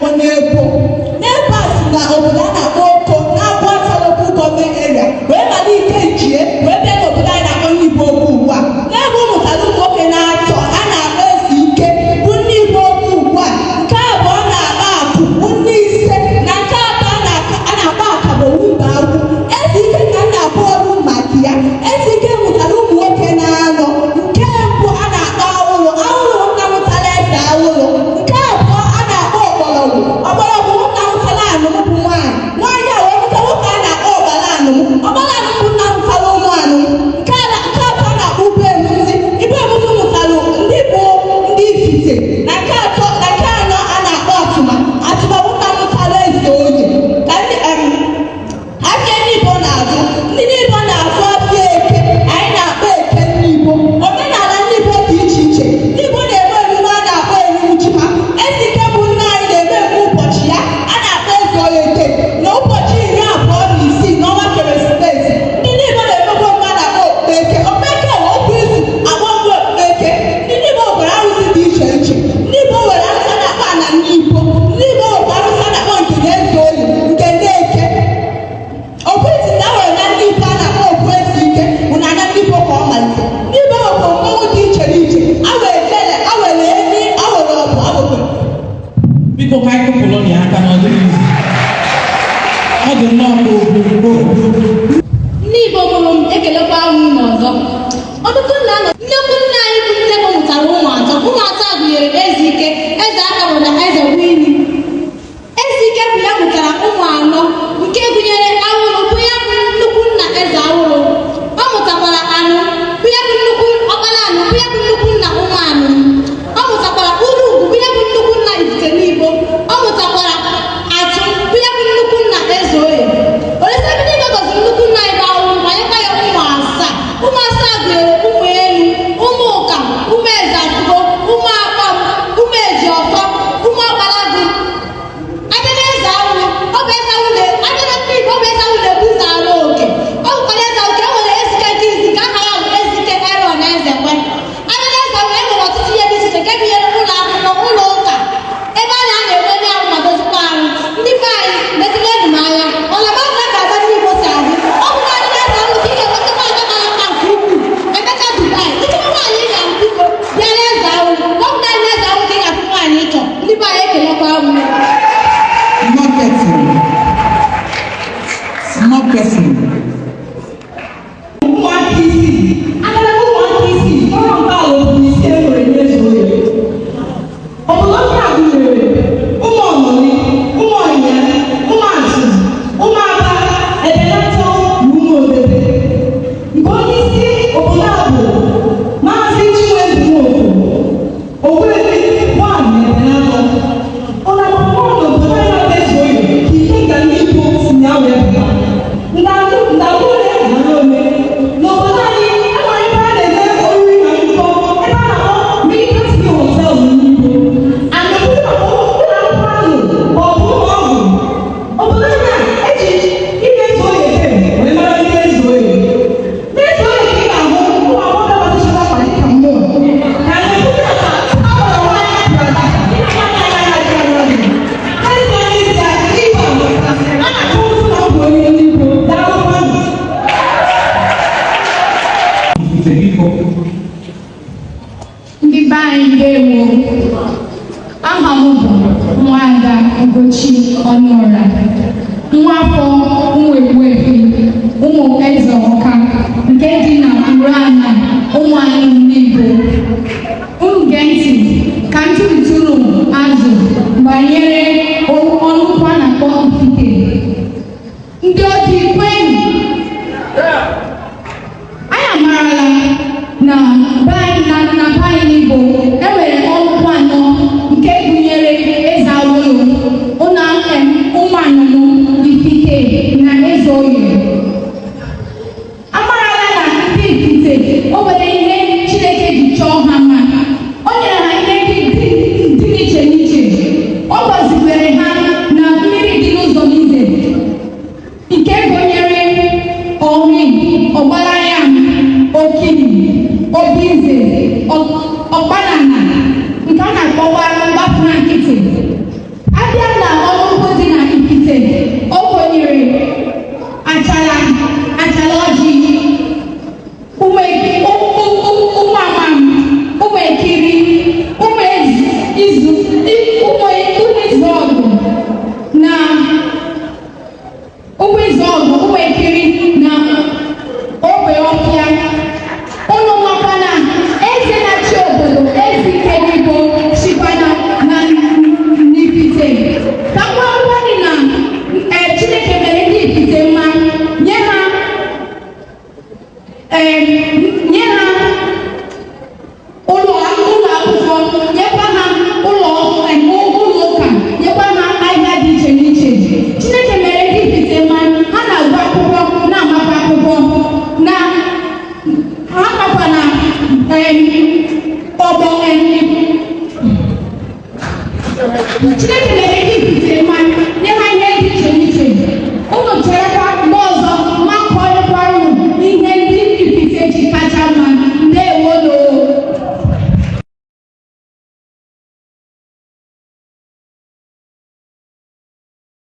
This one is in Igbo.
Na-akpọ Nebo. Nebo a si na obodo a na-akpọ Oko na-Aguata Local Government Area wee malite njie wee bịa n'obodo anyị na-akpọ Nibo Okwu ugbu a. Nebo mụtara ụmụ nwoke na-atọ a na-akpọ Eze Ike bụ ndị Igbo Okwu ugbu a. Nke abụọ na-akpọ Akụ bụ ndị ise na nke atọ a na-akpọ Akabo Mba Agwụ. Eze Ike ka m na-akpọ ọrụ maka ya. Eze Ike mụtara ụmụ nwoke na-anọ. Nke mbụ a na-akpọ Awụrụ. Awụrụ nna mụtara Eze Awụrụ. Nke abụọ a na-akpọ Ọkpọrọgwụ. Ọkpọrọgwụ nna mụtara Anụm bụ nwaanyị. Nwaanyị a wee mụta nwoke a na-akpọ Ọgbara Anụm. Ọgbara Anụm bụ nna mụtara ụmụ Anụm. Nke atọ a na-akpọ Ibu Emuzi. Ibu Emuzi mụtara ndị bụ ndị Ifite. Na nke atọ na nke anọ a na-akpọ Atụma. Atụma bụ nna mụtara Eze Oye. Ka ndị afịa ndị Igbo na-azụ, ndị Igbo na-azụ afịa Eke, anyị na-akpọ Eke ndị Igbo. Omenala ndị Igbo dị iche iche. Ndị Igbo na-eme emume a na-akpọ emume ji ha. Ezike bụ nna anyị na-eme emume ụbọchị ya a na-akpọ Eze Oyete na ụbọchị 26 n'ọnwa Ekeresimesi. Ndị Igbo na-emekwa emume a na-akpọ Okpeke. Okpeke bụ okwu izu akpọ mbụ Okpeke. Ndị Igbo nwekwara arụsị dị iche iche. Ndị Igbo nwere arụsị a na-akpọ Ana ndị Igbo. Ndị Igbo nwekwara arụsị a na-akpọ nke na-eze oyi, nke na-eke. Okwu na nwere na ndị Igbo a na-akpọ okwu ezi ike bụ na ndị Igbo ka ọ malite. Ndị Igbo nwekwa mmọnwụ dị iche n'iche. A were jele, a were enyi, a were ọbụ, a were Biko, ka anyị kụpụrụ ya aka na ọ dịghị izu. Ọ dị nnọọ ka ogwugwu. Ndị Igbo mụrụ m, ekelekwa m unu ọzọ. Ọtụtụ nna nọ nnekwu nna anyị bụ Nnebo mụtara ụmụ atọ. Ụmụ atọ a gụnyere Eze Ike, Eze Akabụ na Eze Wini. Eze Ike bụ ya mụtara ụmụ anọ nke gụnyere Awụrụ, bụ ya bụ nnukwu nna Eze Awụrụ. Ọ mụtakwara Anụ, bụ ya bụ nnukwu ọkpara Anụ, bụ ya bụ nnukwu nna ụmụ Anụ. Ọ mụtakwara Urugwu, bụ ya bụ nnukwu nna Ifite n'Igbo. Ọ mụtakwara Atụ, bụ ya bụ nnukwu nna Eze Oye. Olisa gọziri nnukwu nna anyị bụ Awụrụ ma nyekwa ya ụmụ asaa. Ụmụ asaa gụnyere ụmụ Elu, ụmụ Ụka, ụmụ Eze Afụgo, ụmụ Akpam, ụmụ Ejiọfọ, ụmụ Ọkpalagụ. Abịa n'Eze Awụrụ, ọ bụ Eze Awụrụ abịa na ndị Igbo, ọ bụ Eze Awụrụ na-ebu ụzọ arụ oke. Ọ bụkwara Eze Awụrụ ka e nwere Ezike nke izi nke aha ya bụ Ezike Aaron Ezekwe. Abịa n'Eze Awụrụ, e nwere ọtụtụ ihe dị iche iche nke gụnyere ụlọ akwụkwọ, ụlọ ụka, ebe a na-enwe ahụ ma dozikwa arụ. Ndị be anyị metụrụ m anya. Ọ na mmadụ ka agba ndị Igbo si adị. Ọ bụ naanị n'Eze Awụrụ ka ị ga-enweta nwaanyị mara mma nke ukwuu. Emecha Dubai, ịchọrọ nwaanyị ị ga-ahụ, biko bịa n'Eze Awụrụ. Ọ bụ naanị n'Eze Awụrụ ka ị ga-afụ nwaanyị ịchọ. Ndị be anyị, ekelekwa m. Marketing. Marketing. Ụmụaka isii agara, ụmụaka isii tọrọ ntọala obodo ise e nwere n'Eze Oye. Obodo ndị a gụnyere ụmụ Ọnọni, ụmụ Ọnya, ụmụ Atụ, ụmụ Aba, Ebenatọ na ụmụ Odebe, nke onye isi obodo a bụ Maazị Chinwendu Nwoko Ogbuefi One na Ebenatọ. Ụlọ akwụkwọ n'obodo anyị na Eze Oye ka ike nga ndị Igbo si na ya wee pụta. Ndagbu ole na ole n'obodo anyị, enwere ebe a na-eme oriri na nkọ ebe a na-akpọ Military Hotel n'Igbo. And ụlọ akwụkwọ ahụ ọ bụ ụlọ ọgwụ obodo anyị a eji ime Eze Oye wee mara ndị Eze Oye. N'Eze Oye ka ị ga-ahụ ụmụ agbọghọ gbachara akpa dịka mmụọ na na-ekwu maka agbara nwaanyị brada. Karịsịa n'ezie, Igbo amaka a na-akpọ ụtụ na ọ bụ onye Igbo. Daalụkwanụ. Ifite, biko. Ndị be anyị, ndewo. Aha m bụ Nwada Ugochi Ọnụọra, nwa afọ Ụmụegbuefi, ụmụ Eze Ọka nke dị na Urana, ụmụ anyị Igbo.